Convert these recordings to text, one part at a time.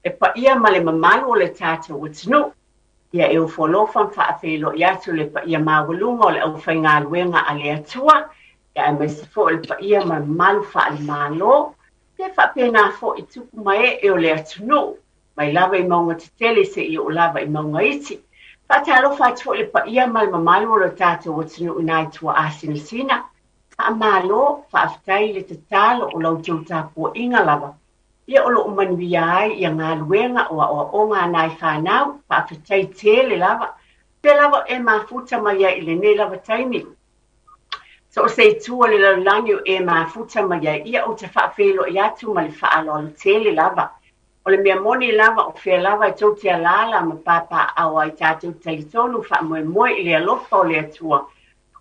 Le paia ma le mamalu o le tatou atunuu, ia e ofo alofa ma faafeiloai atu le paia maualuga o le aufaigaluega a le Atua, ia aemaise foi o le paia ma le mamalu faale-Malo, ia faapena foi tupu ma ee o le atunuu, mai lava i mauga tetele seia oo lava i mauga iti. Faatalofa atu foi i le paia ma le mamalu o le tatou atunuu i na i tuaasinasina. Faamalo, faafetai le tatalo o la outou tapuaiga lava. Ia o lo o manuia ai ia galuega o aoaoga a nai fanau. Faafetai tele lava. Pea lava e mafuta mai ai i lenei lava taimi. So o se itu o le lalolagi o e mafuta mai ai, ia ou te faafeiloai atu ma le faaaloalo tele lava. O le mea moni lava o fea lava e tou te alaala ma papaaao ai tatou talitonu faamoemoe i le alofa o le Atua.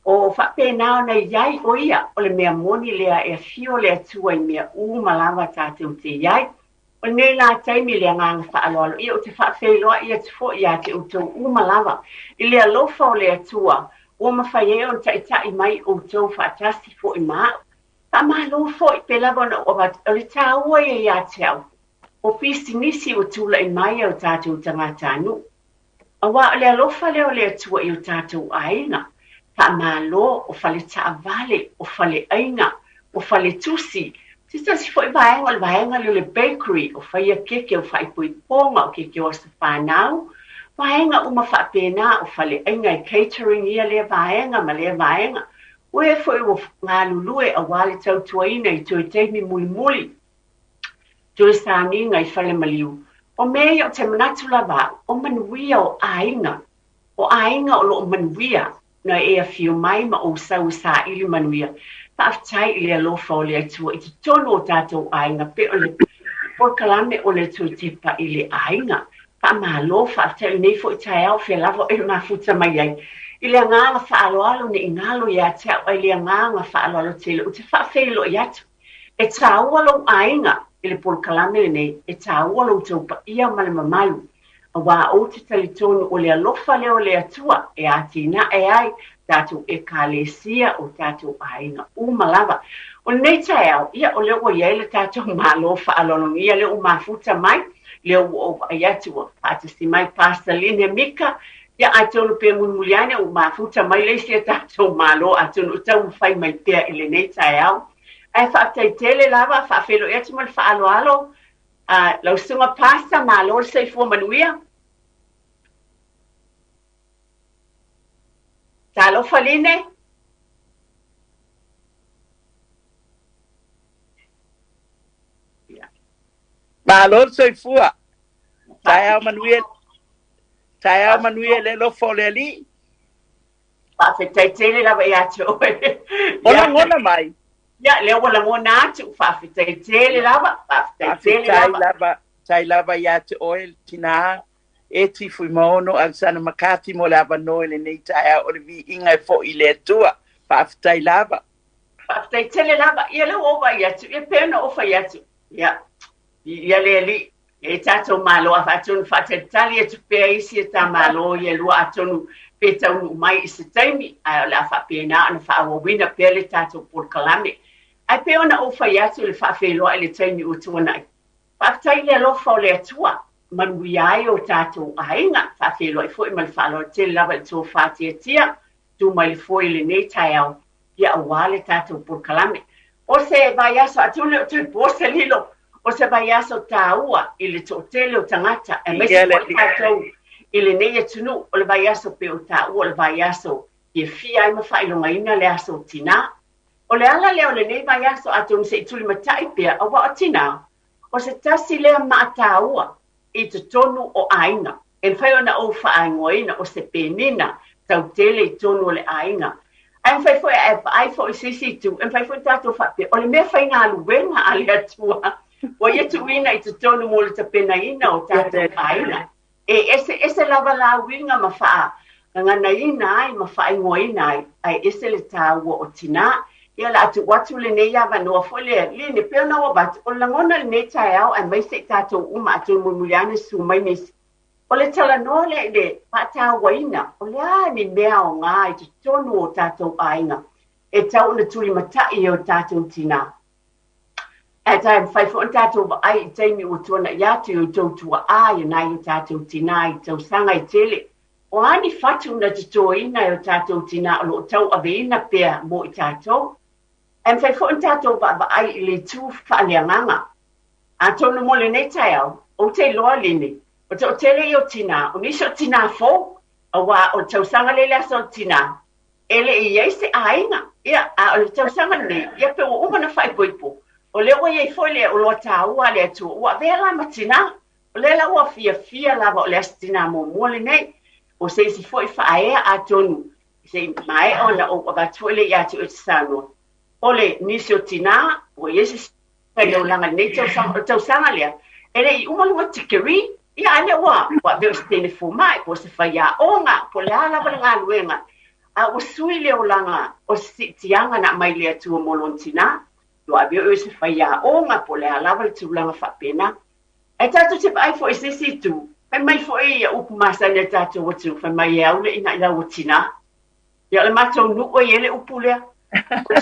O faapena ona i ai o ia, o le mea moni lea e afio le Atua i mea uma lava tatou te i ai. O lenei la taimi i le agaga faaaloalo, ia ou te faafeiloai atu foi ia te outou uma lava i le alofa o le Atua ua mafai ai ona taitai mai outou faatasi foi ma au. Faamalo foi pe lava ona ou avatu, o le taua ia ia te au, o pisinisi ua tulai mai e o tatou tagatanuu. Aua o le alofa lea o le Atua i o tatou aiga. Faamalo, o fale taavale, o faleaiga, o faletusi. Se tasi foi vaega o le vaega lea o le bakery, o faia keke o faaipoipoga, o keke o aso fanau, vaega uma faapena, o faleaiga e catering ia lea vaega ma lea vaega. O e foi ua galulue aua le tautuaina i toe taimi mulimuli, toe sauniga i fale maliu. O mea ia ou te manatu lava au, o manuia o aiga, o aiga o lo o manuia, na e afio mai ma ou sau e saili manuia. Faafetai i le alofa o le Atua i totonu o tatou aiga, pei o le polokalame o le Toe Tepa i le Aiga. Faamalo, faafetai i lenei foi taeao, fea lava o e mafuta mai ai. I le agaga faaaloalo ne i galo ia te au, ae i le agaga faaaloalo tele, ou te faafeiloai atu. E taua lou aiga i le polokalame lenei, e taua lo outou paia ma le mamalu. Aua ou te talitonu o le alofa lea o le Atua e atinae ai tatou Ekalesia, o tatou aiga uma lava. O lenei taeao, ia o lea ua i ai le tatou Malo faaaloalogia, lea ua mafuta mai, lea ua ou vaai atu ua faatasi mai Pastor Line Mika, ia atonu pe mulimuli ane ua mafuta mai le isi a tatou Malo, atonu o taumafai mai pea i lenei taeao. Ae faafetai tele lava, faafeiloai atu ma le faaaloalo. Lau susuga Pastor, malo le soifua manuia. Talofa Line. Malo le soifua. Taeao manuia. Taeao manuia le alofa o le Alii. Faafetai tele lava ia te oe. O lagona mai. Ia, lea ua lagona atu, faafetai tele lava, faafetai tele lava. Lava, tai lava ia te oe le tinā, Eti Fuimaono Alexander McCarthy mo le avanoa i lenei taeao o le viiga e foi i le Atua. Faafetai lava. Faafetai tele lava. Ia lea ua ou vaai atu, ia pei ona ou fai atu. Ia, ia le Alii, e tatou Malo a atonu faatalitali atu pea isi e ta Malo ia lua atonu pe taunuu mai i se taimi, ae o le a faapena ona faaauauina pea le tatou polokalame. Ae pei ona ou fai atu le faafeiloai i le taimi ua tuanai. Faafetai i le alofa o le Atua, manuia ai o tatou aiga, faafeiloai foi ma le faaaloalo tele lava i le tofa tiatia, tu mai le foe i lenei taeao, ia aua le tatou polokalame. O se vaiaso, atonu e le o toe po se lilo, o se vaiaso taua i le toatele o tagata, aemaise foi tatou i lenei atunuu, o le vaiaso pei o taua o le vaiaso fiafia ai ma faailogaina le aso o tinā. O le ala lea o lenei vaiaso, atonu se i tulimatai pea, aua o tinā, o se tasi lea maa taua i totonu o aiga. E mafai ona ou faaigoaina o se penina tautele i totonu o le aiga. Ae mafai foi, ae vaai foi i se isi itu, e mafai foi ona tatou faapea, o le mea faigaluega a le Atua ua ia tuuina i totonu mo le tapenaina o tatou aiga. E eseese lava la uiga ma faagaganaina ai ma faaigoaina ai, ae ese le taua o tinā. Ia o le a tuu atu lenei avanoa foi lea, Line, pei ona ou avatu, o le lagona i lenei taeao aemaise i tatou uma, atonu mulimuli ane susu mai nisi, o le talanoa lea i le faatauaina, o le a ni mea aoga i totonu o tatou aiga e tau ona tulimatai e o tatou tinā. Ae mafai foi ona tatou vaai i taimi ua tuana'i atu i outou tua'a i nai o tatou tinā i tausaga e tele. O a ni fatu na totoina e o tatou tinā o lo o tauaveina pea mo i tatou. Ae mafai foi ona tatou vaavaai i le itu faaleagaga. Atonu mo lenei taeao, ou te iloa Line, o le toatele ia o tinā, o nisi o tinā fou, auā o le tausaga lea i le aso o le tinā, e le i i ai se aiga. Ia, a o le tausaga lenei, ia pe ua uma ona faaipoipo, o lea ua i ai foi le oloa taua a le Atua, ua avea la ma tinā. O lea la ua fiafia lava o le Aso Tinā muamua lenei. O se isi foi faaea atonu se i maea ona ou avatu foi lea ia te oe e te saunoa. O le nisi o tinā, ua i ai se i le olaga i lenei tausaga, o le tausaga lea, e le i uma lona tikeri, ia a lea ua avea o se teine fomai, po o se faiaoga, po o le a lava le galuega, a ua sui le olaga o se siitiaga na aumai le Atua mo lona tinā, ua avea o se faiaoga, po o le a lava le tulaga faapena. Ae tatou te vaai foi i se isi itu, fai mai foi ia upu masani a tatou atunuu, fai mai e au le ina i lau tinā. Ia o le matou nuu e i ai le upu lea. O le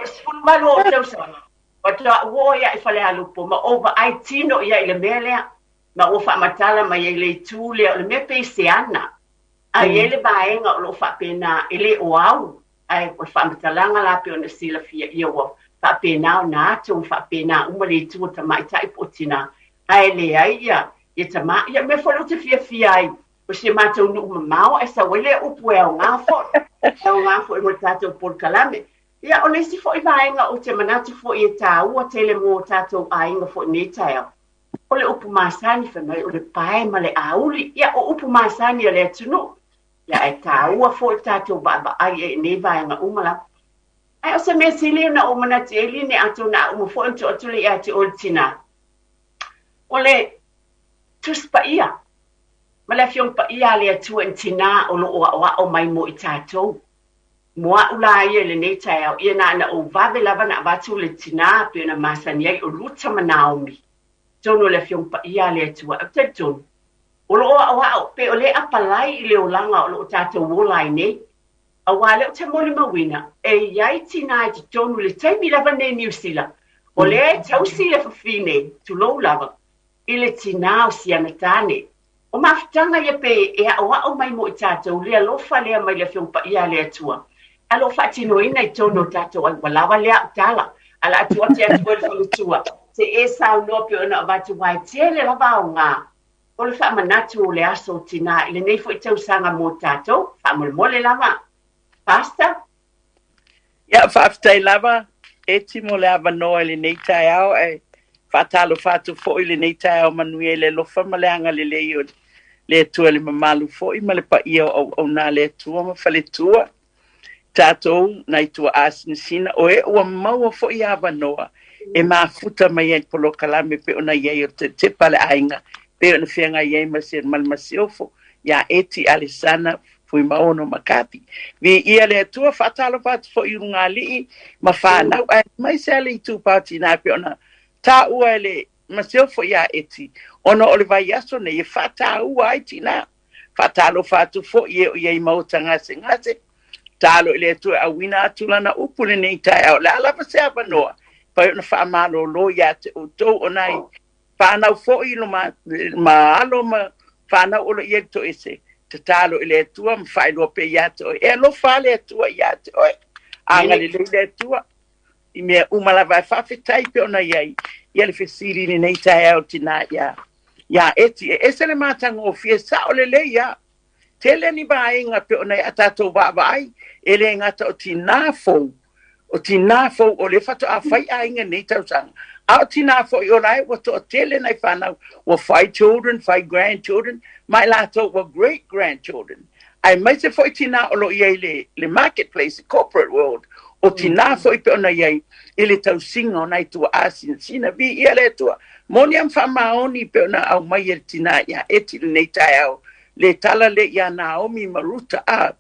18 o ou tausaga, faatoa ou oo ai i Falealupo ma ou vaai tino i ai i le mea lea. Ma ua faamatala mai ai le itu lea, o le mea pei se ana. A i ai le vaega o lo o faapena, e le o au, ae o le faamatalaga la pei ona silafia, ia ua faapena ona atu, ua faapena uma le itu o tamaitai po o tinā, ae leai ia tama. Ia mea foi lea ou te fiafia ai, o si matou nuu mamao ae sau ai lea upu e aoga foi, e aoga foi mo le tatou polokalame. Ia, o le isi foi vaega ou te manatu foi e taua tele mo tatou aiga foi i nei taeao, o le upu masani fai mai o le pae ma le auli. Ia, o upu masani a le atunuu. Ia, ae taua foi le tatou vaavaai i nei vaega uma lava. Ae o se mea sili ona ou manatu i ai Line, atonu a uma foi ona tuu atu lea ia te oe le tinā, o le Tusi Paia ma le Afioga Paia a le Atua i tinā o lo o aoao mai mo i tatou. Mo a'u la ia i lenei taeao, ia na ona ou vave lava ona avatu le tinā pei ona masani ai o Ruta ma Naomi. Totonu o le Afioga Paia a le Atua, ou te talitonu, o lo o aoao pe o lea e apalai i le olaga o lo o tatou ola ai nei. Auā lea ou te molimauina, e i ai tinā i totonu i le taimi lava nei i Niu Sila, o lea e tausi le fafine, tulou lava, i le tinā o si ana tāne. O mafutaga ia pe e aʻoaʻo mai mo i tatou le alofa lea mai le Afioga Paia a le Atua, a lo o faatinoina i totonu o tatou ai. Ua lava lea au tala, a o le a tuu atu ia te oe le faletua, se i e saunoa pei ona avatu aua e tele lava aoga o le faamanatu o le aso o tinā i lenei foi tausaga mo tatou, faamolemole lava. Pastor? Ia, faafetai lava, Eti, mo le avanoa i lenei taeao, ae faatalofa atu foi i lenei taeao manuia i le alofa ma le agalelei o le Atua i le mamalu foi ma le paia o auauna a le Atua ma faletua. Tatou nai tuaa sinasina, o e ua maua foi avanoa e mafuta mai ai le polokalame pei ona i ai o le tepa a le aiga, pei ona feagai ai ma se ma le masiofo ia Eti Alesana Fuimaono McCarthy. Viia le Atua, faatalofa atu foi i ulugalii ma whānau, aemaise lava le itupa o tinā pei ona taua e le masiofo ia Eti, ona o le vaiaso nei e faataua ai tinā. Faatalofa atu foi e o i ai maota gasegase, tatalo i le Atua e auina atu lana upu i lenei taeao. O le a lava se avanoa, mafai ona faamalolo ia te outou o nai whānau foi lo ma, ma alo ma whānau o lo i ai le toese. Tatalo i le Atua ma faailoa pea ia te oe. E alofa le Atua ia te oe. Agalelei le Atua i mea uma lava e faafetai pei ona i ai ia le fesili i lenei taeao tinā ia ia Eti. E ese le matagofie sao lelei ia. Tele ni vaega pei ona i a tatou vaavaai e le gata o tinā fou, o tinā fou o lea faatoa fai aiga nei tausaga, a o tinā foi o la e ua toatele nai whanau, ua fai children, fai grandchildren, ma i latou ua great grandchildren. Aemaise foi tinā o lo o i ai le, le marketplace, corporate world, o tinā foi pei ona i ai i le tausiga o nai tuaa sinasina. Viia le Atua. Moni lava ma faamaoni pei ona aumai e le tinā ia Eti i lenei taeao, le tala lea ia Naomi ma Ruta, a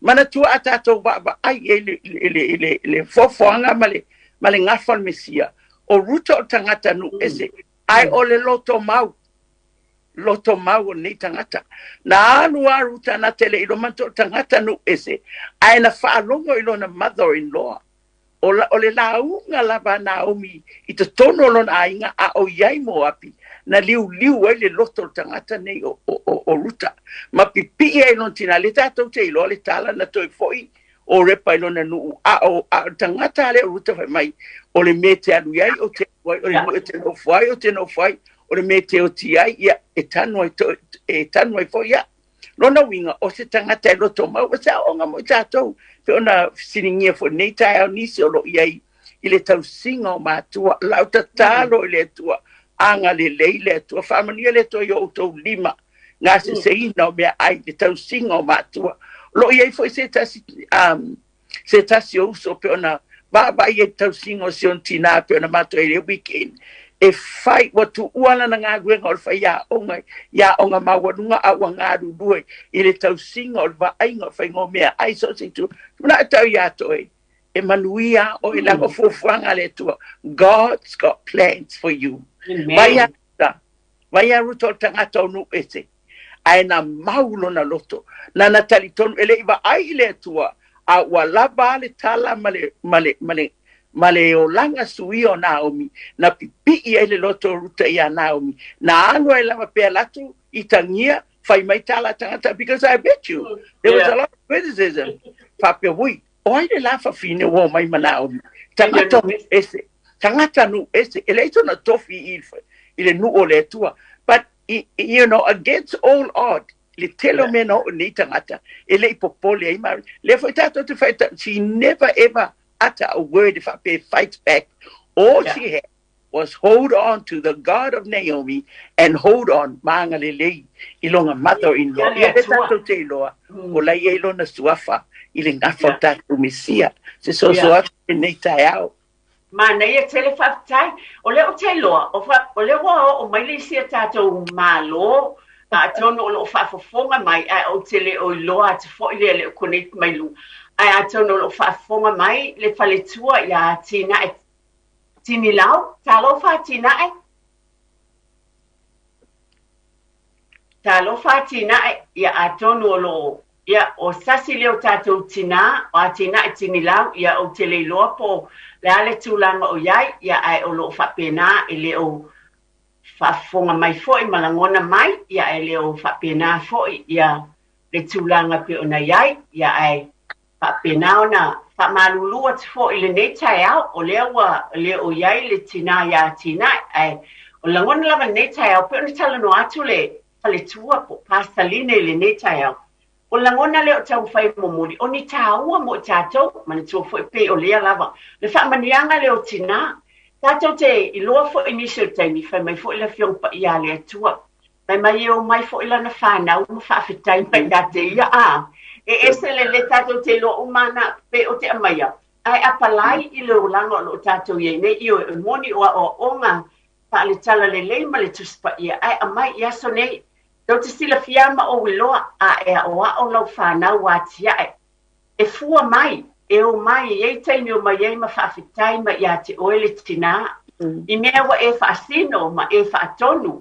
manatua a tatou vaavaai i ai le, le, le, le, le foafoaga ma le, ma le gafa o le Mesia. O Ruta o le tagata nuu ese, ae o le loto mau, loto mau o lenei tagata. Na alu a Ruta na te le i iloa manatua o le tagata nuu ese, ae na faalogo i lona mother-in-law. O le lauga lava a Naomi i totonu o lona aiga a o i ai Moapi, na liuliu ai le loto o le tagata nei o Ruta, ma pipii ai lona tinā. Lea tatou te iloa le tala na toe foi o Repa i lona nuu, a o le tagata lea o Ruta fai mai, o le mea e te alu i ai, ou te alu ai, o le nuu e te nofo ai, ou te nofo ai, o le mea e te oti ai, ia, e tanu ai, e tanu ai foi ia. Lona uiga, o se tagata e loto mau, o se aoaoga mo i tatou. Pei ona fesiligia foi nei taeao nisi o lo o i ai i le tausiga o matua. Lau tatalo i le Atua, agalelei le Atua, faamanuia le Atua i o outou lima, gaseseina o meaai, le tausiga o matua. O lo o i ai foi se tasi, se tasi o uso pei ona vaavaai ai i le tausiga o si ona tinā pei ona matou ai i le weekend, e fai, ua tuua lana galuega o le faiaoga i aoga maualuga a ua galulue i le tausiga o le vaaiga o le faiga o meaai so o se itu. Mana'o tau iā te oe, e manuia oe leaga o fuafuaga a le Atua. God's got plans for you. Vai a Ruta, vai a Ruta o le tagata o nuu ese, ae na mau lona loto, na talitonu, e le i vaai i le Atua, a ua lava le tala ma le olaga suia o Naomi, na pipii ai le loto o Ruta iā Naomi, na alu ai lava pe alu atu i tagia, fai mai tala a tagata, because I bet you, there was a lot of criticism. Faapea, ui, o ai le la fafine ua o mai ma Naomi? Tagata o ese, tagata nuu ese, e leai sona tofi i le nuu o le Atua. But, against all odd, le tele o mea na oo nei tagata, e le i popole ai ma. Lea foi tatou te fai, she never ever utter a word if I fight back. All she had was hold on to the God of Naomi and hold on ma agalelei i lona mother-in-law. Ia le tatou te iloa, o la ia i lona suafa i le gafa o tatou Mesia. Se soso atu nei taeao. Manaia tele, faafetai. O lea ou te iloa, o lea ua oo mai le isi a tatou Malo, atonu o loo faafofoga mai, ae ou te le o iloa atu foi lea le o connect mai lu. Ae atonu o loo faafofoga mai le faletua ia Tinae Tinilau, talofa Tinae. Talofa Tinae, ia atonu o loo ia o sasi lea o tatou tinā, o Atinae Tinilau, ia ou te le iloa po le a le tulaga o iai, ia ae o loo faapena e le o faafofoga mai foi ma lagona mai, ia e le o faapena foi ia le tulaga pe ona iai, ia ae faapena ona faamalulu atu foi lenei taeao, o lea ua le o iai le tinā iā Tinae, ae o lagona lava lenei taeao, pe ona talanoa atu le faletua po Pasaline i lenei taeao. O lagona lea o taumafai momoli, o ni tāua mo i tatou, manatua foi pei o lea lava. Le faamanuiaga lea o tinā. Tatou te iloa foi nisi o taimi, fai mai foi le Afioga Paia a le Atua. Fai mai e o mai foi lana whanau ma faafetai mai ia te ia a. E ese le le tatou te iloa uma na pe o te amaia. Ae apalai i le olaga o loo tatou iai nei i o e moni o aoaoga faaletala lelei ma le Tusi Paia ae aumai i aso nei. Tou te silafia ma ou iloa a e aoao lau fanau atiae. E fua mai, e o mai e iai taimi o mai ai ma faafetai mai ia te oe le tinā. I mea ua e faasino ma e faatonu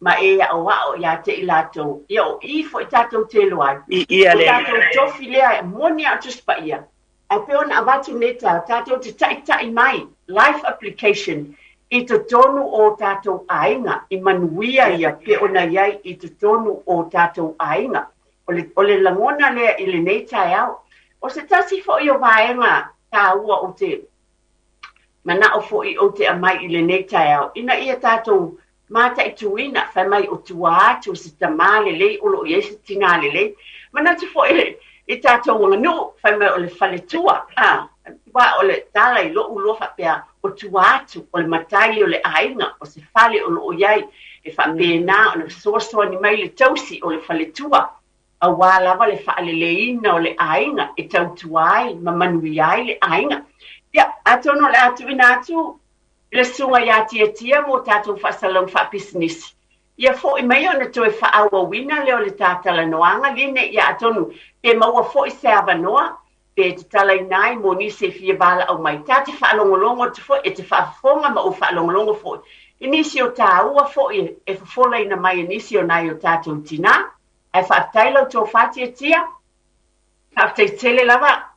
ma e aoao ia te i latou. Ia o i foi tatou te iloa ai. I ia O le. Tatou tofi lea e moni a o Tusi Paia. Ae pei ona avatu nei taeao, tatou te taitai mai life application i totonu o tatou aiga, i manuia ia pe ona iai i totonu o tatou aiga. O le lagona lea i lenei taeao. O se tasi foi o vaega tāua o te manao foi ou te aumai i lenei taeao, ina ia tatou mataituina, fai mai o tua atu o se tamā lelei o loo i ai se tinā lelei. Manatu foi i tatou aganuu, fai mai o le faletua, a, ua o le tala i lou loa faapea, o tua atu o le matai o le aiga, o se fale o loo i ai, e faapena ona fesoasoani mai le tausi o le faletua, auā lava le faaleleina o le aiga e tautua ai ma manuia ai le aiga. Ia, atonu o le a tuuina atu i le susuga ia Tiatia mo tatou faasalalauga faapisinisi. Ia foi mai ona toe faaauauina lea o le tatalanoaga line, ia atonu pe maua foi se avanoa pe tatalaina ai mo nisi e fia valaau mai. Ta te faalogologo atu foi, e te faafofoga ma ou faalogologo foi i nisi o tāua foi e fofolaina mai e nisi o nai o tatou tinā. Ae faafetai lau tofa Tiatia. Faafetai tele lava.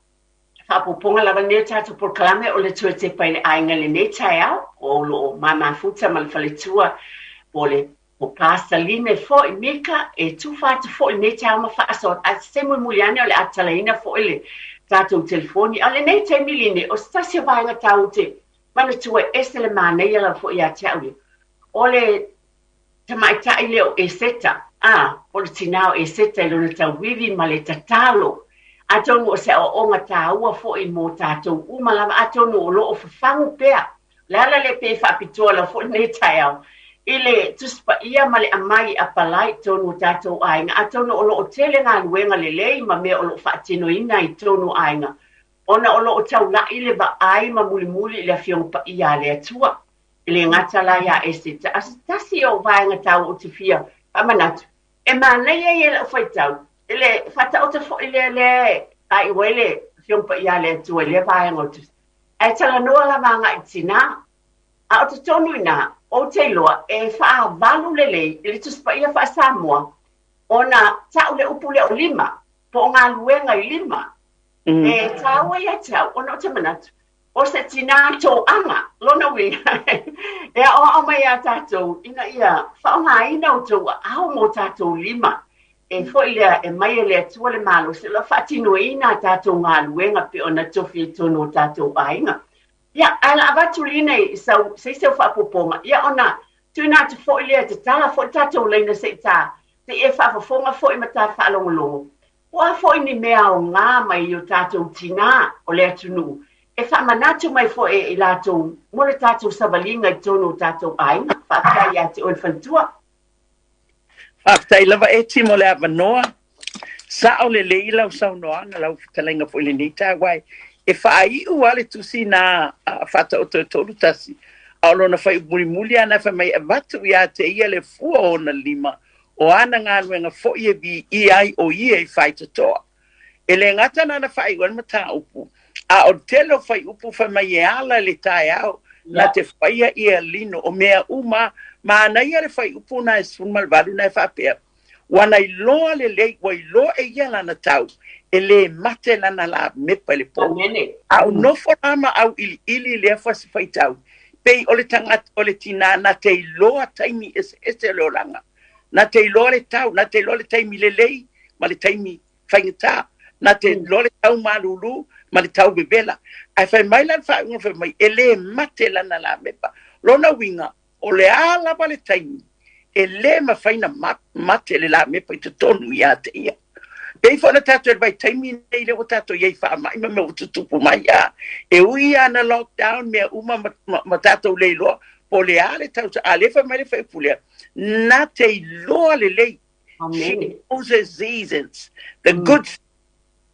Faaopoopoga lava lenei o tatou polokalame o le toe tepa i le aiga i lenei taeao, o lo o ma mafuta ma le faletua po o le po Pastor Line foi Mika e tufa atu foi lenei taeao ma faasoa. Ae se mulimuli ane o le a tatalaina foi le tatou telefoni. A o lenei taimi Line, o se tasi o vaega taua ou te manatua e ese le manaia lava foi ia te au ia, o le tamaitai lea o Eseta, a, o le tinā o Eseta i lona tauivi ma le tatalo. Atonu o se aoaoga taua foi mo tatou uma lava, atonu o lo o fafagu pea. O le ala lea pei e faapitoa lava foi lenei taeao i le Tusi Paia ma le aumai e apalai i totonu o tatou aiga, atonu o lo o tele galuega lelei ma mea o lo o faatinoina i totonu o aiga, ona o lo o taulai le vaai ma mulimuli i le Afioga Paia a le Atua. E le gata la iā Eseta, a o se tasi o vaega taua ou te fia faamanatu, e manaia ia i lau faitau, i le faataoto foi lea lea e faaiu ai le Afioga Paia a le Atua i lea vaega o le Tusi. Ae talanoa lava agai i tinā. A o totonu i ina, ou te iloa e faavalu lelei i le Tusi Paia faa-Samoa ona tau le upu lea o lima, po o galuega i lima. E taua ia te au ona ou te manatu, O se tinā toaga, lona uiga, e aoao mai iā tatou ina ia faaaogaina outou aao ma o tatou lima, e foi lea e mai e le Atua le malosi o lo o faatinoina a tatou galuega pei ona tofi i totonu o tatou aiga. Ia, ae o le a avatu Lina i sau, se isi au faaopoopoga, ia ona tuuina atu foi lea e tatala foi le tatou laina se i ta, se i e faafofoga foi ma ta faalogologo. O a foi ni mea aoga mai i o tatou tinā o le atunuu e faamanatu mai foi e i latou mo le tatou savaliga i totonu o tatou aiga. Faafetai ia te oe le faletua. Faafetai lava Eti mo le avanoa. Sao lelei lau saunoaga, lau fetalaiga foi i lenei taeao, aua e faaiu lava le tusi na a Faataoto e 3:1, a o lona faaiupu mulimuli lava na fai mai, e avatu ia te ia le fua o ona lima O ana galuega foi e viia ai ʻo ia i faitotoa. E le gata na ona faaiu ai le mataupu, a o le tele o fuaiupu fai mai e ala i le taeao na te faia ia lino o mea uma. Manaia le fuaiupu na e 18 na e faapea, Ua na iloa lelei, ua iloa e ia lana tau, e le mate lana lamepa i le pō. A o nofo la ma auiliili i lea fasi faitau, pei o le tagata, o le tinā na te iloa taimi eseese o le olaga. Na te iloa le tau, na te iloa le taimi lelei ma le taimi faigata, na te iloa le tau malūlū ma le tau vevela. Ae fai mai la le faaiuga fai mai, e le mate lana lamepa. Lona uiga, o le a lava le taimi, e le mafai na mate le lamepa i totonu ia te ia. Pei foi ona tatou i le vaitaimi nei lea ua tatou i ai i faamai ma mea ua tutupu mai, a e ui lava na lockdown mea uma ma, ma, ma tatou le iloa po o le a le tausaga, a lea fai mai le fuaiupu lea, na te iloa lelei. She knows the seasons, the good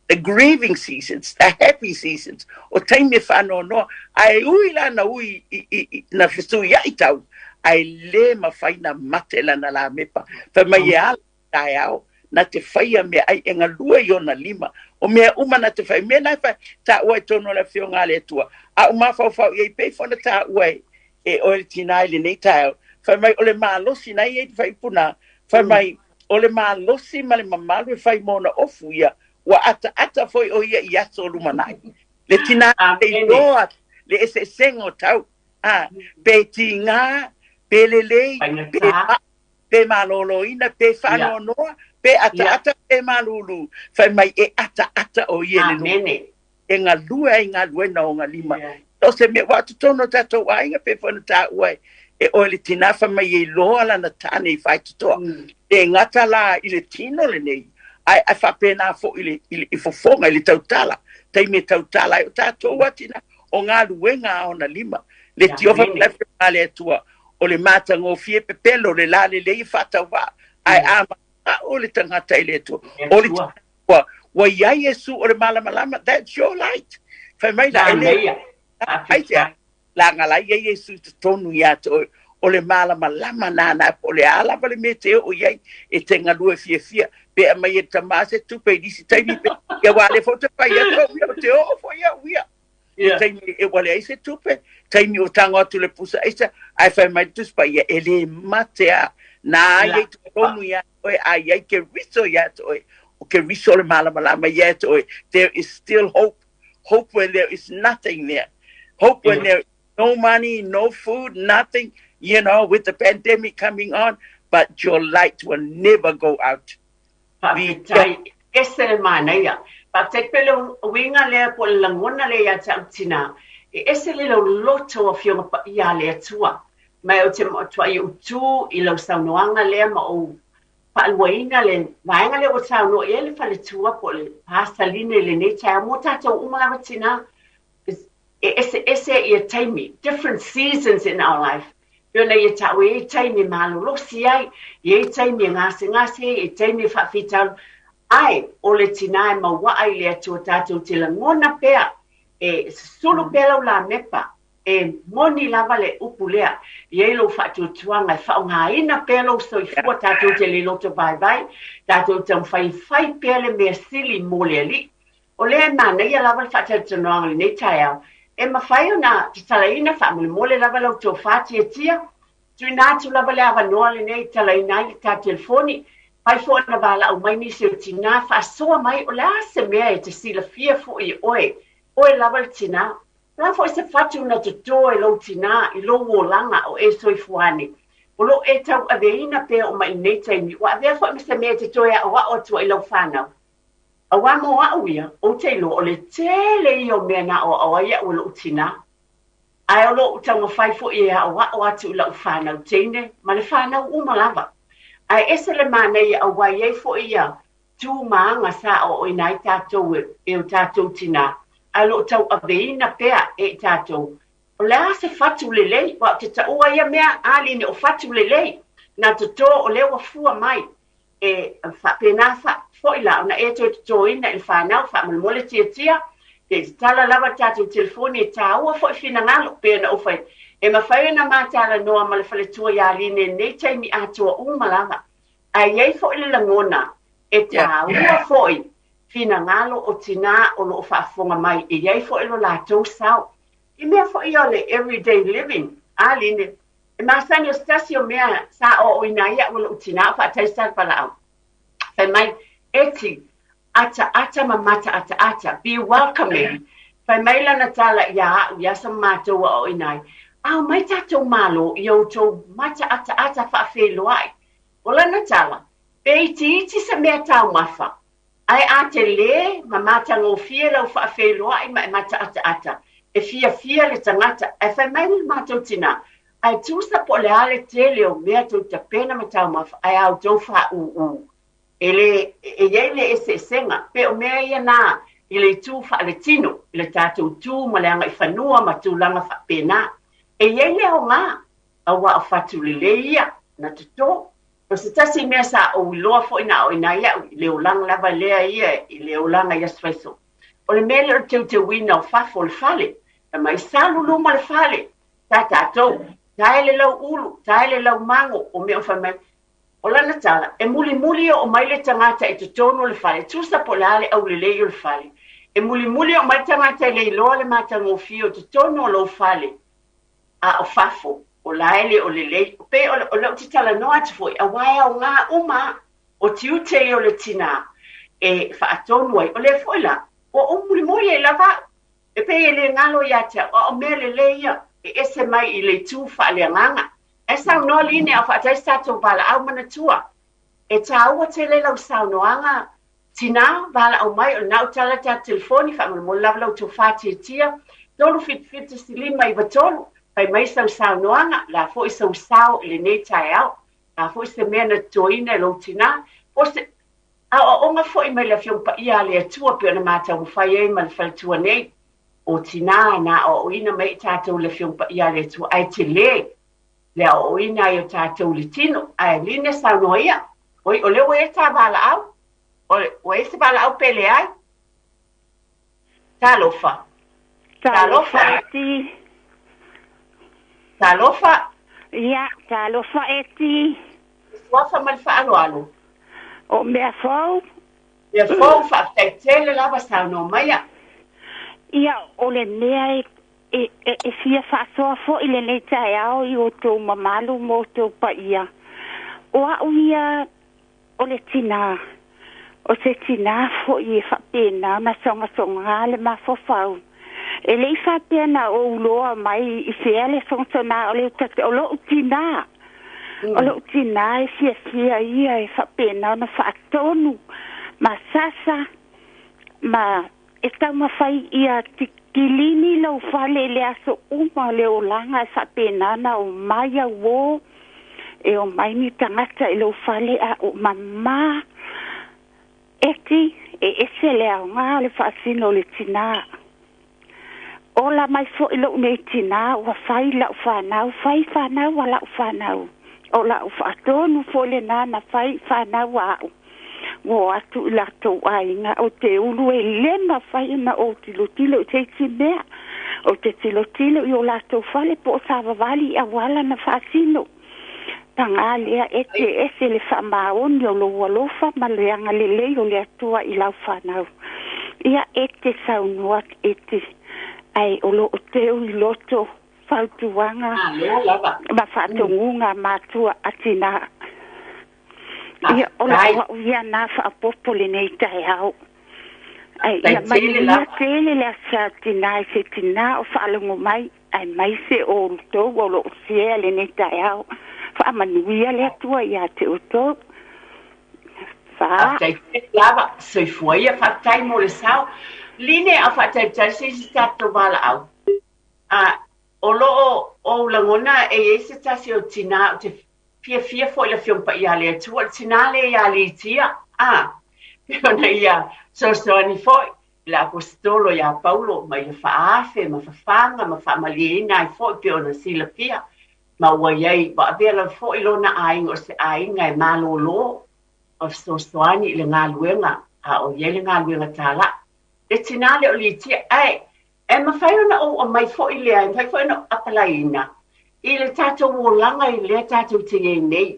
the grieving seasons, the happy seasons, o taimi e faanoanoa, ae ui la na ui i, i, i, na fesuiai tau, ae le mafai na mate lana lamepa. Fai mai e ala taeao, na te faia meaai e galue i ona lima. O mea uma na te fai, mea na e fai, taua i totonu o le Afioga a le Atua. A ou mafaufau i ai, pei foi ona taua e, e oe le tinā i lenei taeao, fai mai o le malosi na i ai te fuaiupu na, fai mai o le malosi ma le mamalu e fai mo ona ofu ia, ua ataata foi o ia i aso o lumanai. Le tinā e iloa le eseesega o tau, a, pe tiga, pe lelei, pe pe malōlōina, pe faanoanoa, pe ataata, pe malūlū, fai mai e ataata ʻo ia i le luma, e galue ai i galuega o ona lima. O se mea, aua o totonu o tatou aiga, pei foi ona taua e ʻoe le tinā, fai mai e iloa lana tāne i faitotoa. E gata la i le tino lenei, ae ae faapena foi i le, i le i fofoga, i le tautala, taimi e tautala ai o tatou a tinā, o galuega a ona lima. Le tiofa a le Atua, o le matagofie pepelo, le la lelei e faatauvaa, ae a manao le tagata i le Atua, o le ua, ua i ai Iesu o le malamalama, that's your light. Fai mai la, e le, ai te a, leaga la i ai Iesu i totonu ia te oe, o le malamalama nana, po o le a lava le mea e te oo i ai, e te galue fiafia, pe aumai e le tama se tupe i nisi taimi, pe, ia aua o lea foi ou te fai atu au ia, ou te oo foi au ia. I taimi e ua leai se tupe, taimi ua tago atu le pusa aisa, ae fai mai le Tusi Paia, e le mate a, na ai i totonu ia te oe, a i ai Keriso ia te oe, o Keriso o le malamalama ia te oe, there is still hope. Hope when there is nothing there. Hope when there is no money, no food, nothing, you know, with the pandemic coming on, but your light will never go out. Faafetai, ese le manaia. Faafetai pele uiga lea po o le lagona lea ia te au tinā. E ese le loloto o Afioga Paia a le Atua. Ma ou te matuai utu i lau saunoaga lea ma ou faaluaina le vaega lea ua saunoa i ai le faletua po o le Pasaline i lenei taeao mo tatou uma lava tinā. E eseese ia taimi, different seasons in our life. Pei ona ia ta'u e i ai taimi e malolosi ai, e i ai taimi e gasegase ai, e i ai taimi e faafitauli. Ae o le tinā e mauaa i le Atua tatou te lagona pea, e susulu pea lau lamepa, e moni lava le upu lea, e i ai lou faatuatuaga e faaaogaina pea lou soifua, tatou te le loto vaivai, tatou te taumafai e fai pea le mea sili mo le Alii. O lea e manaia lava le faatalatalanoaga i lenei taeao, e mafai ona tatalaina faamolemole lava lau tofa tiatia, tuuina atu lava le avanoa lenei e tatalaina ai le ta telefoni, fai foi ona valaau mai nisi o tinā, faasoa mai o le a se mea e te silafia foi e oe, oe lava le tinā. O le a foi se fatu na totō e lou tinā i lou olaga o e soifua ane, o lo o e tauaveina pea oo mai i lenei taimi, ua avea foi ma se mea e te toe aoao atu ai i lau fanau. Auā mo a'u ia, ou te iloa o le tele ia o mea na aoao ai iaʻu e loʻu tinā. Ae o loʻu taumafai foi e aoao atu i la'u fanau teine ma le fanau uma lava. Ae ese le manaia auā e i ai foi ia tu ma aga sa aoaoina ai tatou e o tatou tinā, ae o lo o tauaveina pea e i tatou. O le a se fatu lelei, aua ou te taua ia mea, a line o fatu lelei, na totō o lea ua fua mai. E faapena foi la ona e toe totoina i le fanau, faamolemole tiatia, se i tatala lava le tatou telefoni e tāua foi finagalo, pei ona ou fai atu, e mafai ona ma talanoa ma le faletua ia Line i lenei taimi atoa uma lava. Ae i ai foi le lagona e tāua foi finagalo o tinā o lo o faafofoga mai, e i ai foi lo latou sao. I mea foi ia o le everyday living, a Line, E masani o se tasi o mea sa aoaoina ai iaʻu e loʻu tinā o faataisa le valaau. Fai mai, Eti, ataata ma mataataata, be welcoming. Fai mai lana tala iā aʻu i aso ma mātou aoaoina ai, Ao mai tatou malo i outou mataataata faafeiloai. O lana tala, pe itiiti se mea taumafa, Ae a telē ma matagofie lau faafeiloai ma e mataataata, e fiafia le tagata, ae fai mai le matou tinā, Ae tusa po o le a le tele o mea tou tapena ma taumafa, ae a outou fāūū, e le, e i ai le eseesega, pei o mea ia na i le itu faaletino, i le tatou tu ma le agaifanua ma tulaga faapena. E i ai le aoga, auā o fatu lelei ia, na totō. O se tasi mea sa ou iloa foi na aoaoina ai au i le olaga lava lea ia i le olaga i aso faiso. O le mea lea o le teuteuina o fafo o le fale. Fai mai, salu luma le fale, ta tatou, tae le lau ulu, tae le lau mago, o mea o fai mai. O lana tala, e mulimuli oo mai le tagata i totonu o le fale, tusa po o le a le aulelei o le fale. E mulimuli oo mai le tagata e le iloa le matagofie o totonu o lou fale, a o fafo, o la e le o lelei. Pei o lea ou te talanoa atu foi, aua e aoga uma o tiute ia o le tinā e faatonu ai. O lea foi la, ua ou mulimuli ai lava au. E pei e le galo ia te au, a o mea lelei ia e ese mai i le itu faaleagaga. Ae saunoa Line a o faataisi tatou valaau manatua. E tāua tele lau saunoaga Tinā, valaau mai, o lena ua tala ta telefoni, faamolemole lava la outou faatiatia, 377 593, fai mai sau saunoaga, o le a foi sou sao i lenei taeao, o le a foi se mea na totoina e lou tinā, po o se aoaoga foi mai le Afioga Paia a le Atua pei ona ma taumafai ai ma le faletua nei, o tinā na aoaoina mai i tatou i le Afioga Paia a le Atua, ae tele le aoaoina ai o tatou i le tino. Ae Line saunoa ia, oi, o lea ua i ai ta valaau, Ua i ai se valaau pe leai? Talofa. Talofa Eti. Talofa. Ia, talofa Eti. Suafa ma le faaaloalo. O mea fou. Mea fou, faafetai tele lava saunoa maia. Ia, o le mea e e, e, e fia faasoa foi lenei taeao i outou mamalu ma outou paia. O a'u ia o le tinā. O se tinā fo'i e faapena ona sogasogā le mafaufau. E le i faapea na ou iloa mai i fea le sogasogā o le uta o lo'u tinā. O lo'u tinā e fiafia ia e faapena ona faatonu ma sasa ma e taumafai ia kilini lou fale i le aso uma o le olaga e faapena ona omai auō e omai ni tagata i lou fale a o mamā. Eti e ese le aoga o le faasino o le tinā. Ola mai fo'i lo'u nei tinā ua fai la'u fanau, fai fanau a la'u fanau. O la'u faatonu foi lenā na fai fanau a a'u. Ua o atu i latou aiga, ou te ulu e le mafai ona ou tilotilo i se isi mea. Ou te tilotilo i o latou fale po o savavali i auala na faasino. Pagā lea, e te ese le faamaoni o lou alofa ma le agalelei o le Atua i lau fanau. Ia, e te saunoa, e te, ae o lo o teu i loto fautuaga ma faatonuga a matua a tinā. Ia, o la'u a'u ia na faapopo lenei taeao. Ae ia manuia tele le Aso Sa Tinā i se tinā o faalogo mai, aemaise o outou o loo share lenei taeao. Faamanuia le Atua ia te outou. Fa. Faafetai tele lava, soifua ia, faafetai mo le sao. Line a faatalitali se isi tatou valaau. A o loo ou lagona e iai se tasi o tinā ou te Fiafia foi le Afioga Paia a le Atua, le tinā lea ia Litia, a, pei ona ia fesoasoani foi i le Aposetolo iā Paulo ma ia faaafe ma fafaga ma faamalieina ai foi pei ona silafia, ma ua i ai, ua avea lava foi lona aiga o se aiga e malōlō ma fesoasoani i le galuega a o i ai le galuega tālaʻi. Le tinā lea o Litia, ae E mafai ona ou aumai foi lea, e mafai foi ona ou apalaiina i le tatou olaga i lea tatou te i ai nei,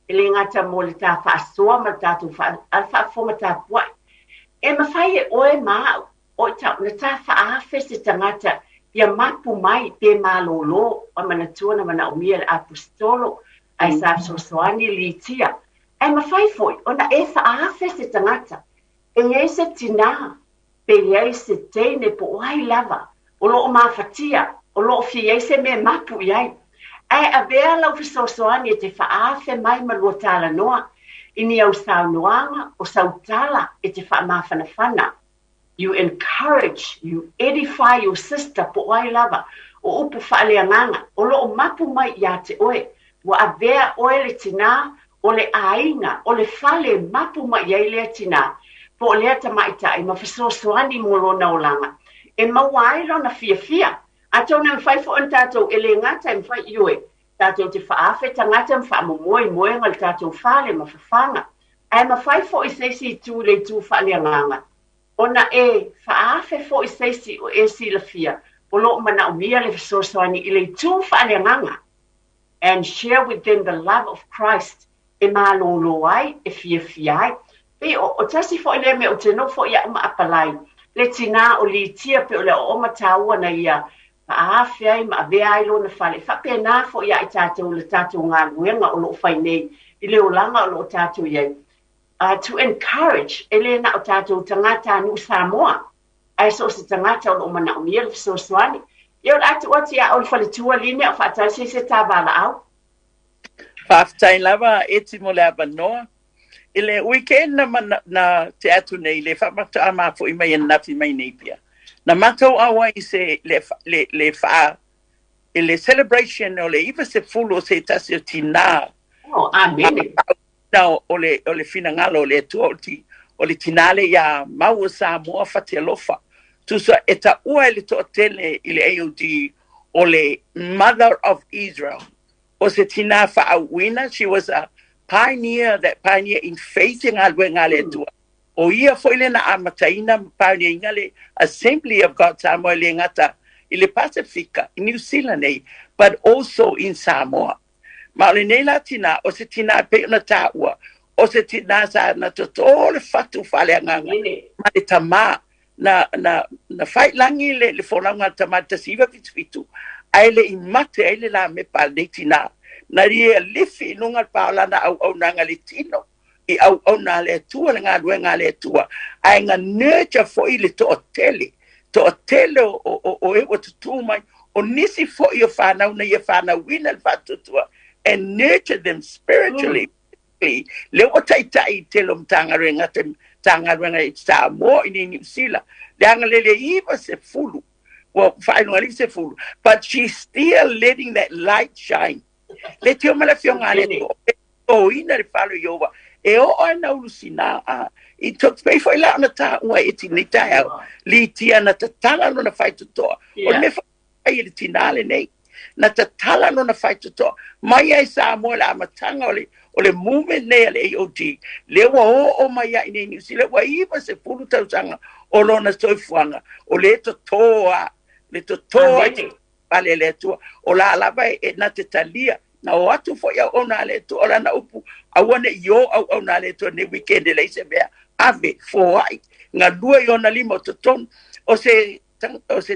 e le gata mo le ta faasoa ma le tatou a le faafofoga tapuai. E mafai e oe ma au, o i na ta faaafe se tagata ia mapu mai pe malōlō, a manatua na manaomia e le Aposetolo, ae sa fesoasoani Litia. Ae mafai foi ona e faaafe se tagata e i ai se tinā pe i ai se teine po o ai lava o lo o mafatia, o lo o fia i ai se mea e mapu i ai. Ae avea lau fesoasoani e te faaafe mai ma lua talanoa i ni au saunoaga o sau tala e te faamafanafana. You encourage, you edify your sister po o ai lava, o upu faaleagaga o lo o mapu mai ia te oe. Ua avea oe le tinā o le aiga, o le fale e mapu mai ai lea tinā, po o lea tamaitai ma fesoasoani mo lona olaga, e maua ai lona fiafia. Atonu e mafai foi ona tatou, e le gata e mafai, ioe, tatou te faaafe tagata ma faamomoe i moega i le tatou fale ma fafaga, ae mafai foi i se isi itu i le itu faaleagaga, ona e faaafe foi i se isi o e silafia o lo o manaomia le fesoasoani i le itu faaleagaga. And share with them the love of Christ e malōlō ai, e fiafia ai. Pei o, o tasi foi lea mea ou te nofo iaʻu ma apalai, le tinā o Litia pei o le aoaoga taua na ia faaafe ai ma avea ai lona fale. E faapena foi ia i tatou le tatou galuega o lo o fai nei i le olaga o lo o tatou i ai. To encourage, e le na o tatou tagatanuu Samoa, ae so o se tagata o lo o manaomia le fesoasoani. Ia o le a tuu atu ia oe le faletua Line a o faatasi ai se ta valaau. Faafetai lava Eti mo le avanoa. I le weekend na mana, na te atu nei le faamatoa mafo'i mai ananafi mai nei pia. Na matou auai i se le, le, le faa i le celebration o le 90 o se tasi o tinā. Oh, amene. Na o le, o le finagalo o le Atua o le, ti, o le tinā le iā Maua Samoa Fatialofa. Tusa e taua e le toatele i le AOD o le Mother of Israel. O se tinā faauuina, she was a pioneer, that pioneer in faith i galuega a le Atua. O ia foi le na amataina ma pioneer-ina le Assembly of God Samoa e le gata i le Pasefika, i New Zealand nei, but also in Samoa. Ma o lenei la tinā, o se tinā e pei ona taua, o se tinā sa na totō le fatu faaleagaga ma le tamā, na, na, na failangi le, le folauga a le tamā i le 1977, ae le i mate ai le lamepa a lenei tinā. Na ia lifi i luga le pa o lana auaunaga i le tino, I auauna a le Atua, le galuega a le Atua, ae na nurture foi le toatele, toatele o e ua tutū mai, o nisi foi o fanau na ia fanauina le faatuatua, and nurture them spiritually. Lea ua taitai i tele o Matagaluega, Matagaluega i Samoa i Niu Sila, leaga le 90, ua faailoga 90, but she's still letting that light shine. Le tio ma le afioga a le Atua, totoina le fale o Ieova, e oo ai na ulu sina a i took pei foi la ona taua e ti nei taeao, litia na tatala lona faitotoa. O le mea foi e le tinā lenei, na tatala lona faitotoa mai ai Samoa i le amataga o le movement nei a le AOG, lea ua oo mai ai nei Niu Sila, ua 90 tausaga o lona soifuaga, o le totō a le totō ai fale le Atua, o la lava e na te talia, na o atu foi auauna a le Atua, o lana upu, aua ne i o auauna a le Atua nei weekend e leai se mea, ave, foai, galue i ona lima o totonu, o se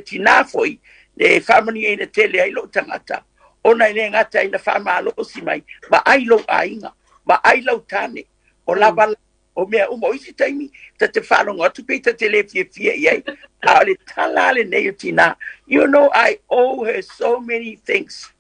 tinā foi, e faamanuiaina tele ai lou tagata, ona e le gata ai na faamalosi mai, vaai lou aiga, vaai lau tane, o lava o mea uma, o isi taimi, ta te faalogo atu pe ta te le fiafia i ai, a o le tala a lenei o tinā, you know, I owe her so many things.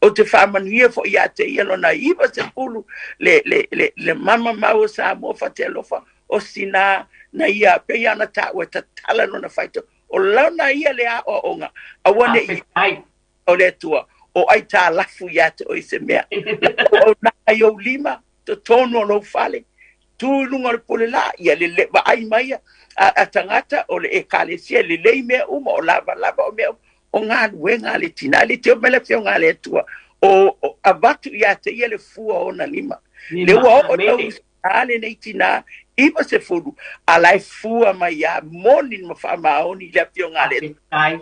O te faamanuia foi ia te ia lona 90 le, le, le, le mama mau o Samoa Fatialofa, o sina na ia pei ana taua e tatala lona faito, o lona ia le aoaoga, aua ne i o le Atua, o aitalafu ia te oe se mea. O nā i ou lima, totonu o lou fale, tu i luga o le pule la, ia le le vaai mai a tagata o le ekalesia, lelei mea uma, o lava lava o mea uma, o galuega a le tinā, le teo mai le afioga a le Atua, o avatu ia te ia le fua o ona lima. Le ua oo tau a lenei tinā, 90, a la e fua mai ia moni ma faamaoni le afioga a le Atua.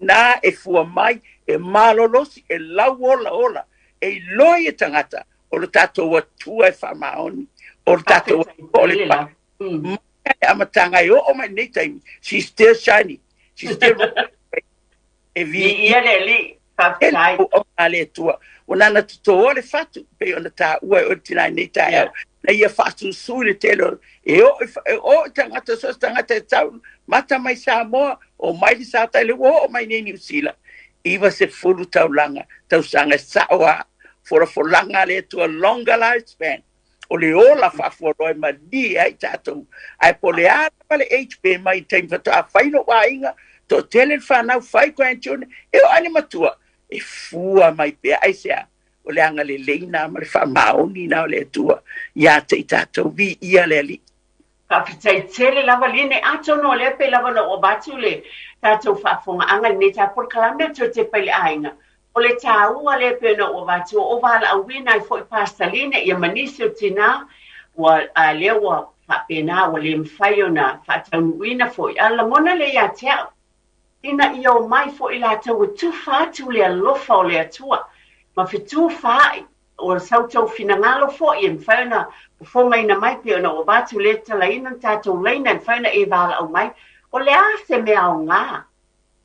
Nā e fua mai, e malolosi, e lauola ola, e iloa i e tagata, o le tatou Atua e faamaoni, o le tatou Atua o le pa. Mai le amataga e oo mai nei taimi, she's still shining, she's still e vi ia le Alii, faafetai. O a le Atua. Ua nana totoa le fatu, pei ona taua e oe le tinā i nei taeao. Na ia faasusu i le tele e oo i tagata, so o se tagata e tau mata mai Samoa, o mai le Sautai, le ua oo mai nei Niu Sila, 90 taulaga, tausaga e sao a, folafolaga a le Atua, longer lifespan, o le ola faafualoa e malie ai tatou. Ae po o le a lava le age pe mai i taimi faatoa fai lou aiga, toatele le fanau, fai grandchildren, e oo ai le matua, e fua mai pea, aisea, o le agalelei nā ma le faamaoni nā o le Atua ia te i tatou, viia le Alii. Faafetai tele lava Line, atonu o lea pei lava ona ou avatu le tatou faafofogaaga i lenei tatou polokalame o Toe Tepa i le Aiga. O le taua lea pei ona ou avatu, o valaauina ai foi Pastor Line ia ma nisi o tinā, ua a lea ua faapena ua le mafai ona faataunuuina foi. A lagona lea ia te au, ina ia omai foi latou e tufa atu le alofa o le Atua, ma fetufaai o sa outou finagalo foi e mafai ona fofogaina mai pei ona ou avatu le talaina na tatou laina e mafai ona e valaau mai. O le a se mea aoga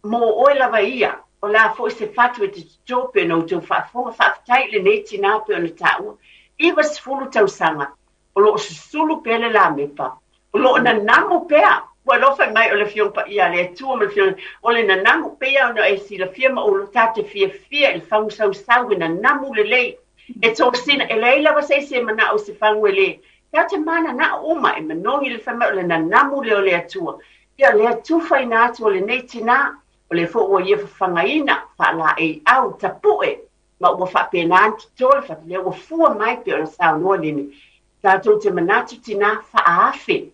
mo oe lava ia, o le a foi se fatu e te totō pei ona outou faafofoga. Faafetai i lenei tinā pei ona taua, 90 tausaga o loo susulu pea le lamepa, o loo nanamu pea. Ua alofa mai o le Afioga Paia a le Atua ma le Afioga o le nanamu pea ona e silafia ma ou tatou te fiafia i le fagu sausau e nanamu lelei. E tosina, e leai lava se isi e manao i se fagu e le. Tatou te mananao uma e manogi le fai mai o le nanamu lea o le Atua. Ia lea tufaina atu o lenei tinā, o lea foi ua ia fafagaina, faalaeiau, tapue, ma ua faapena ona toto le fatu, lea ua fua mai pei ona saunoa Line. Tatou te manatu tinā, faaafe,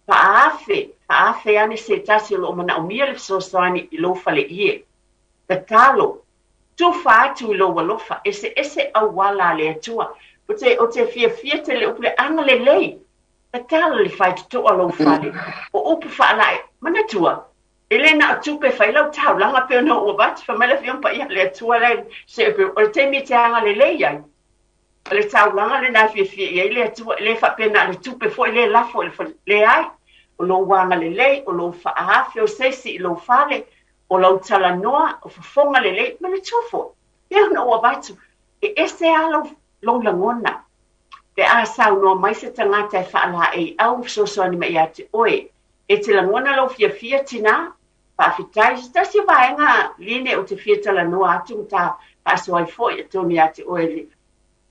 faaafe, faaafe ane se tasi o loo manaomia le fesoasoani i lou faleie. Tatalo, tufa atu i lou alofa, eseese auala a le Atua. O te fiafia tele upu le agalelei, tatalo le faitotoa lou fale. O upu faalae, manatua, e le na o tupe fai lau taulaga pei ona ou avatu, fai mai le Afioga Paia a le Atua le se o le taimi e te agalelei ai. O le taulaga lena e fiafia i ai le Atua, e le faapena le tupe foi le lafo i le fale, leai. O lou agalelei, o lou faaafe o se isi i lou fale, o lau talanoa, o fofoga lelei, manatua foi. Pei ona ou avatu, e ese lava lou lagona. Pe a saunoa mai se tagata e faalaeiau ma fesoasoani mai ia te oe, e te lagona lou fiafia, tinā? Faafetai. Se tasi o vaega line ou te fia talanoa atu ma ta faasoa ai foi atonu ia te oe le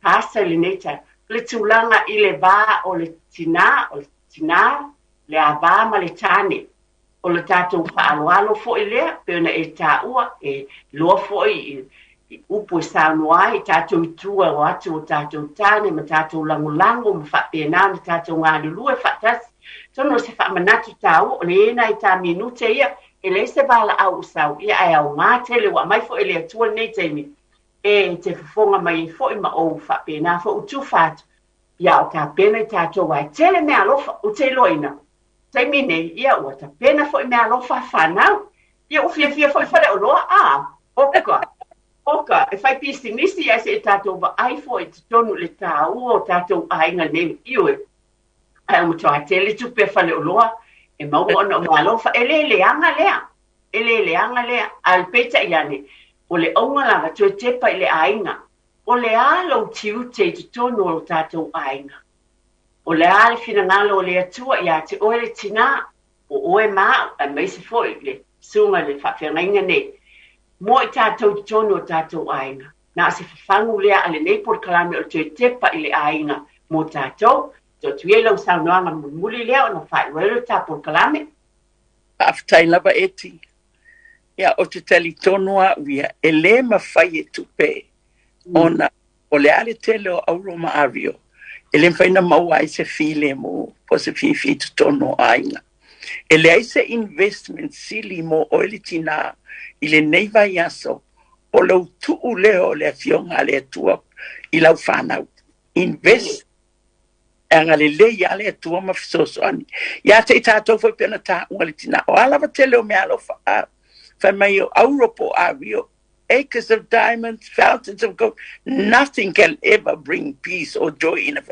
Pastor i lenei taeao, o le tulaga i le va o le tinā, o le tinā, le ava ma le tāne. O le tatou faaaloalo foi lea, pei ona e taua, e iloa foi i upu e saunoa ai i tatou i tua o atu o tatou tāne ma tatou lagolago ma faapena ona tatou galulue faatasi. Atonu o se faamanatu taua, o le nai ta minute ia, e leai se valaau o sau, ia ae aoga tele ua aumai foi e le Atua lenei taimi e te fofoga mai ai foi ma ou faapena foi u tufa atu, ia o tapena i tatou ae tele meaalofa, ou te iloaina taimi nei, ia ua tapena foi meaalofa a fanau. Ia ua fiafia foi faleoloa, a, oka, oka, e fai pisinisi ae se i tatou vaai foi i totonu i le taua o tatou aiga nei, ioe. Ae ua matua tele tupe a faleoloa e maua ona o meaalofa. E le leaga lea, e le leaga lea. A o le peitai ane, o le auga lava, toe tepa i le aiga. O le a lou tiute i totonu o lo tatou aiga? O le a le finagalo o le Atua ia te oe le tinā, o oe ma au, aemaise foi le susuga i le faafeagaiga nei, mo i tatou i totonu o tatou aiga. Na o se fafagu lea a lenei polokalame o le toe tepa i le aiga mo tatou. Tuu atu ia i lau saunoaga mulimuli lea ona faaiu ai lea o le ta polokalame. Faafetai lava Eti. Ia, ou te talitonu au ia, e le mafai e tupe ona O le a le tele o auro ma ario, e le mafai ona maua ai se filemu po o se fiafia i totonu o aiga. E leai se investment sili mo oe le tinā i lenei vaiaso o lou tuu lea o le Afioga a le Atua i lau fanau. Invest e agalelei lava le Atua ma fesoasoani ia te i tatou foi pei ona taua le tinā. O a lava tele o meaalofa, a fai mai o auro po o ario, acres of diamonds, fountains of gold, nothing can ever bring peace or joy in a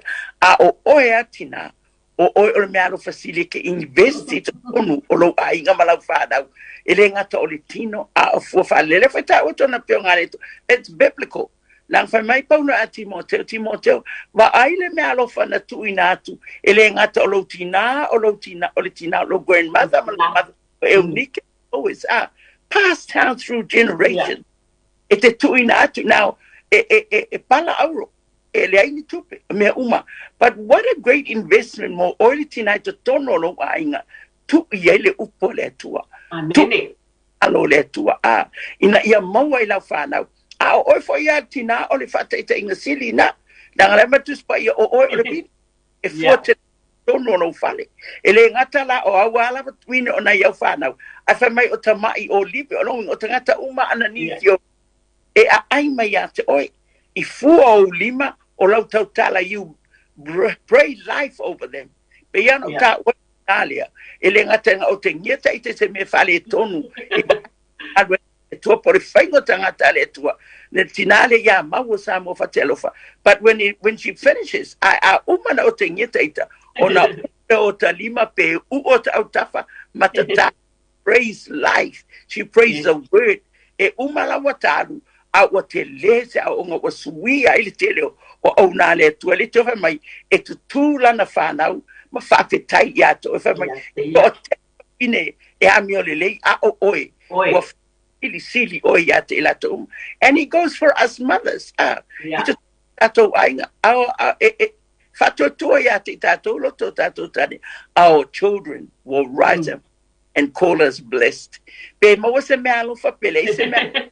A o oe a tinā, o oe o le meaalofa sili e ke invest i totonu o lou aiga ma lau fanau. E le gata o le tino, a o fua faalele foi taua tona peo ngā le It's biblical. Leaga fai mai Paulo ia Timoteo, Timoteo, vaai le meaalofa na tuuina atu, e le gata o lou tinā, o lou tinā, o le tinā o lou grandmother ma lou mother, o Eunike, always are passed down through generations. E te tuuina atu now, e, e, e, e pala auro, e leai ni tupe, mea uma. But what a great investment mo oe le tinā i totonu o lou aiga, tuu i ai le upu a le Atua. Amene. Alo le Atua, a, ina ia maua i lau fanau. A o oe foi ia le tinā o le faataitaiga sili na, leaga la e ma Tusi Paia o oe o le pili, e fua tele totonu o lou fale. E le gata la o au a lava tuine o nai au fanau, ae fai mai o tama'i o live o lou o tagata uma ana nisi o e aai mai ia te oe. I fua ou lima o lau tautala you pray life over them. Pei lava ona ou taua i lea, e le gata ina otegia ta ite se mea faaletonu e Atua po o le faiga o tagata a le Atua, le tinā lea ia maua Samoa Fatialofa. But when, it, when she finishes, a, a uma na otegia ta ita, ona o ta lima pe u o ta autafa ma ta ta praise life. She prays the word. E uma la ua talu, a ua tele se aoga ua suia ai le tele o o auna a le Atua. Le te mai e tutū lana whānau ma whaafetai ia te oe whai mai. O te ine e amio lelei a o oe. Ua silisili oe ia te i latou uma. And it goes for us mothers. Ah, yeah. I te tātou aiga. A, a, e, e, whaatuatua ia te i tātou loto tātou tane. Our children will rise up and call us blessed. Pe maua se mea alofa, pe leai se mea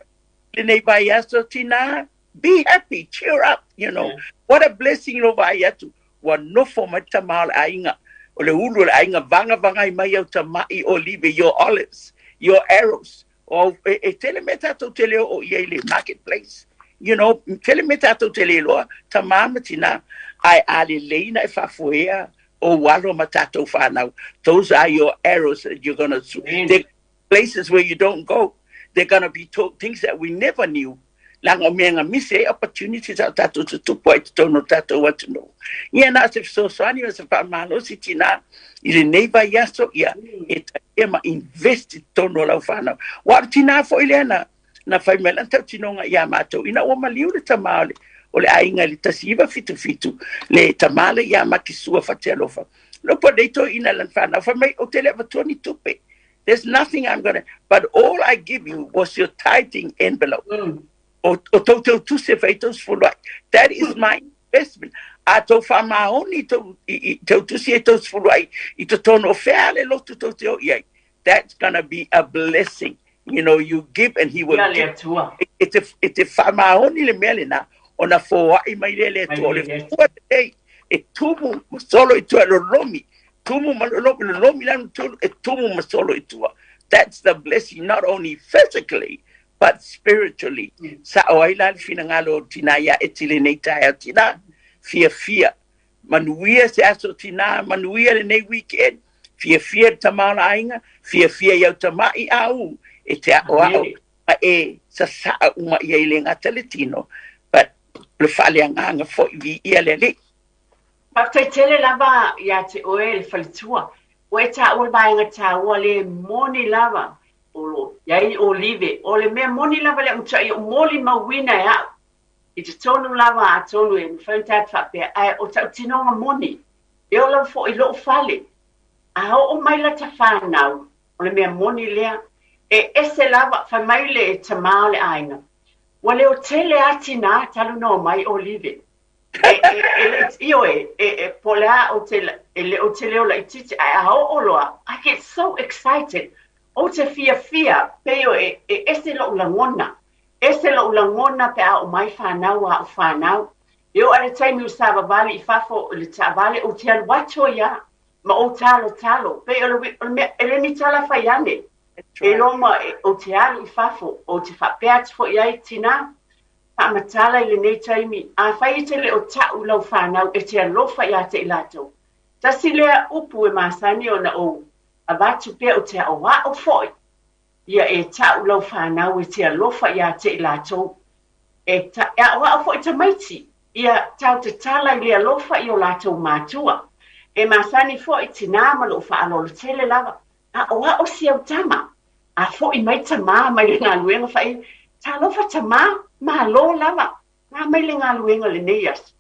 lenei vaiaso tinā, be happy, cheer up, you know. Yeah. What a blessing lo vaai atu. Ua nofo mai tama o le aiga, o le ulu o le aiga, vagavagai mai au tama'i olive, your olives, your arrows. O, e, e tele mea tātou te leo o ia i le marketplace. You know, tele mea tātou te le loa, tamā ma tinā. Ae a lelei na e faafoea ou alo ma tātou whānau. Those are your arrows that you're gonna, mm. places where you don't go. They're gonna be taught things that we never knew. Leaga o mea nga misi ai opportunities a o tātou tutupu ai totonu o tātou atunuu. Ia na o se fesoasoani ma se faamalosi tinā i lenei vaiaso ia e talia ma invest i totonu o lau whānau. Aua o le tinā foi lea na, na fai mai lana tautinoga iā mātou ina ua maliu le tama o le, o le aiga i le 1977, le tamā lea ia Makisua Fatialofa. Le upu a lenei toeaina i lana fanau, fai mai, Ou te le avatua ni tupe. There's nothing I'm gonna, but all I give you was your tithing envelope. O, o tou teutusi e fai ai tou sefulu a'i. That is my investment. A tou faamaoni i tou i, i teutusi e tou sefulu a'i i totonu o fea le lotu tou te o i ai. That's gonna be a blessing. You know, you give and he will Ia le give. Atua. E te, e te faamaoni le mea lena, ona foai mai lea e le Atua. O le fua lenei e tumu ma solo i tua e lolomi. Tumu ma lolomi, lolomi lanu tulu, e tumu ma solo i tua. That's the blessing, not only physically, but spiritually. Sa'o ai la le finagalo o tinā iā Eti lenei taeao tinā, fiafia. Manuia se aso tinā, manuia lenei weekend, fiafia le tama o le aiga, fiafia i au tama'i āu e te aʻoaʻo ma e sasa'a uma i ai e le gata le tino, but o le faaleagaga foi, viia le Alii. Faafetai tele lava ia te oe le faletua. Ua e taua le vaega taua le moni lava o lo i ai Olive. O le mea moni lava lea matuai ou molimauina e a'u i totonu lava atonu e mafai ona tatou faapea ae o tautinoga moni e oo lava foi i lou fale a oo mai lata fanau o le mea moni lea e ese lava fai mai le tamā o le aiga ua leo tele a tinā talu ona omai Olive e, e, e, ioe, e, e, po o le a ou te, e le o te leo laitiiti, ae a oo loa, I get so excited. Ou te fiafia, pei o e, e ese lo'u lagona. Ese lo'u lagona pe a oo mai fanau a a'u fanau. E oo i le taimi ua savavali i fafo i le taavale, ou te alu atu ai a, ma ou talotalo. Pei o le, o le mea, e le ni tala fai ane. E loma, e, ou te alu i fafo, ou te faapea atu foi ai, tinā, Faamatala i lenei taimi, afai e te le o ta'u lau fanau e te alofa ia te i latou. Tasi lea upu e masani ona ou avatu pea ou te aʻoaʻo foi ia e ta'u lau fanau e te alofa ia te i latou. E, ta, e aʻoaʻo foi tamaiti ia tau tatala i le alofa i o latou matua. E masani foi tinā ma lo'u faaaloalo tele lava Aʻoaʻo si au tama, a foʻi mai tamā mai le galuega faʻi, Talofa tamā, malo lava, nā mai le galuega lenei aso.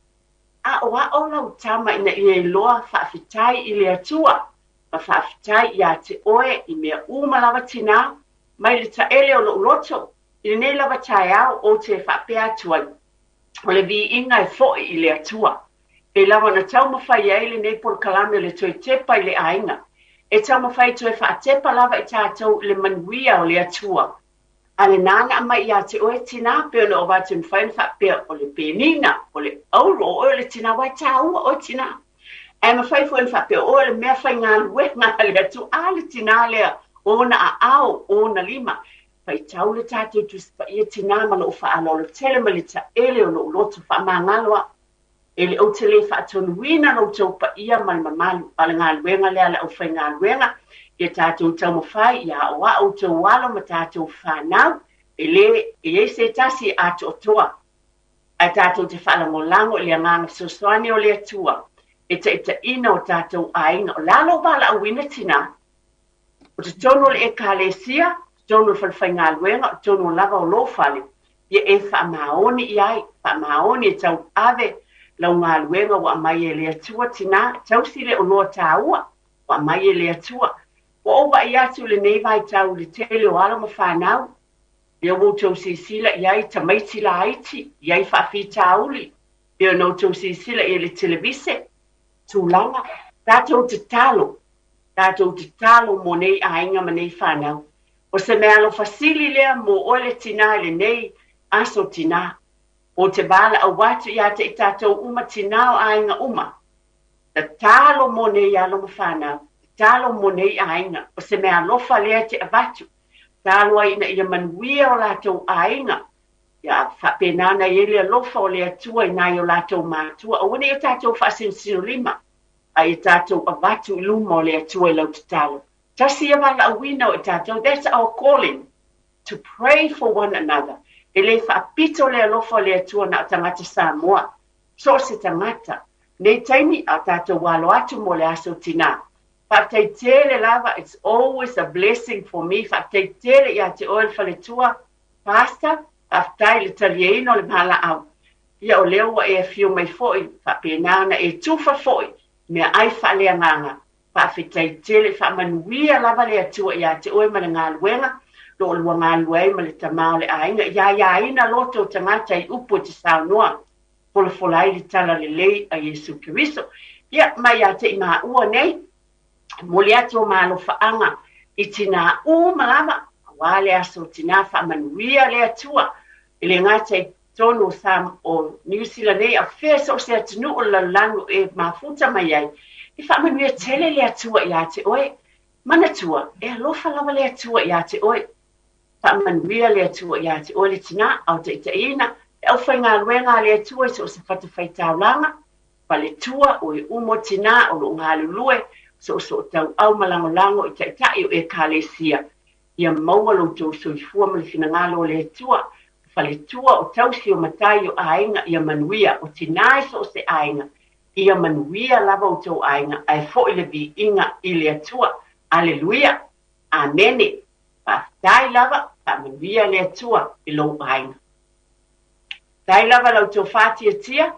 Aʻoaʻo lau tama ina ia iloa faafetai i le Atua, ma faafetai iā te oe i mea uma lava tinā, mai le taele o loʻu loto, i lenei lava taeao ou te faapea atu ai, o le viiga e foʻi i le Atua. Pei lava ona taumafai ai lenei polokalame o le toe tepa i le aiga, e taumafai e toe faatepa lava i tatou i le manuia o le Atua. A le nānā mai iā te oe tinā, pei ona ova atu e mafai ona faapea o le penina, o le auro, o oe o le tinā, aua e tāua oe tinā. Ae mafai foi ona faapea o oe o le mea faigaluega a le Atua, a le tinā lea, o ona aao, o ona lima. Faitau le tatou Tusi Paia tinā ma lou faaaloalo tele ma le taele o lou loto faamagalo a'u. E le ou te le faatonuina lo outou paia ma le mamalu, a o le galuega lea a le aufaigaluega, ia tatou taumafai ia aʻoaʻo outou alo ma tatou fanau, e le i ai se tasi e atoatoa, ae tatou te faalagolago i le agaga fesoasoani o le Atua e taitaiina o tatou aiga. O le a lou valaauina tinā? O totonu o le Ekalesia, totonu o le falefaigaluega, o totonu lava o lou fale, ia e faamaoni i ai, faamaoni e tau ave lau galuega ua aumai e le Atua, tinā, tausi le oloa tāua ua aumai e le Atua. Ua ou vaai atu i lenei vaitau i le tele o alo ma fanau, lea ua outou silasila i ai tamaiti laiti, i ai faafitauli, pei ona outou silasila i ai i le televise, tulaga, tatou tatalo, tatou tatalo mo nei aiga ma nei fanau. O se meaalofa sili lea mo oe le tinā i lenei aso tinā. Ou te valaau atu iā te i tatou uma tinā o aiga uma. Tatalo mo nei alo ma fanau. Tatalo mo nei aiga. O se meaalofa lea e te avatu. Tatalo ai ina ia manuia o latou aiga. Ia faapena ona i ai le alofa o le Atua i nai o latou matua. Aua ne i o tatou faasinosinolima, a ia tatou avatu i luma o le Atua i lau tatalo. Tasi ia valaauina o i tatou, that's our calling, to pray for one another. E le faapito le alofa o le Atua na o tagata Samoa, so o se tagata. Nei taimi, a o tatou alo atu mo le aso tinā. Faafetai tele lava, it's always a blessing for me, faafetai tele ia te oe le faletua, Pastor, faafetai i le taliaina o le valaau. Ia o lea ua e afio mai foi, faapena ona e tufa foi meaai faaleagaga. Faafetai tele, faamanuia lava le Atua ia te oe ma le galuega lo o lua galulue ai ma le tama o le aiga. Ia aiaina loto o tagata i upu e te saunoa, folafola ai le talalelei a Iesu Keriso. Ia, ma ia te i maua nei, momoli atu o malofaaga i tinā uma lava, aua le aso o tinā, faamanuia le Atua e le gata i totonu o Sam o Niu Sila nei, a o fea so o se atunuu o le lalolagi o e mafuta mai ai, e faamanuia tele le Atua ia te oe. Manatua, e alofa lava le Atua ia te oe. Faamanuia le Atua ia te oe le tinā, a o taitaiina le aufaigaluega a le Atua i so o se fatafaitaulaga, faletua, o e uma o tinā o lo o galulue, soosootauau ma lagolago i taitai o Ekalesia, ia maua lo outou soifua ma le finagalo o le Atua, o faletua, o tausi, o matai, o aiga, ia manuia, o tinā i so o se aiga, ia manuia lava outou aiga, ae foi le viiga i le Atua. Aleluia! Amene! Faafetai lava, faamanuia le Atua i lou aiga. Faafetai lava la outou faatiatia.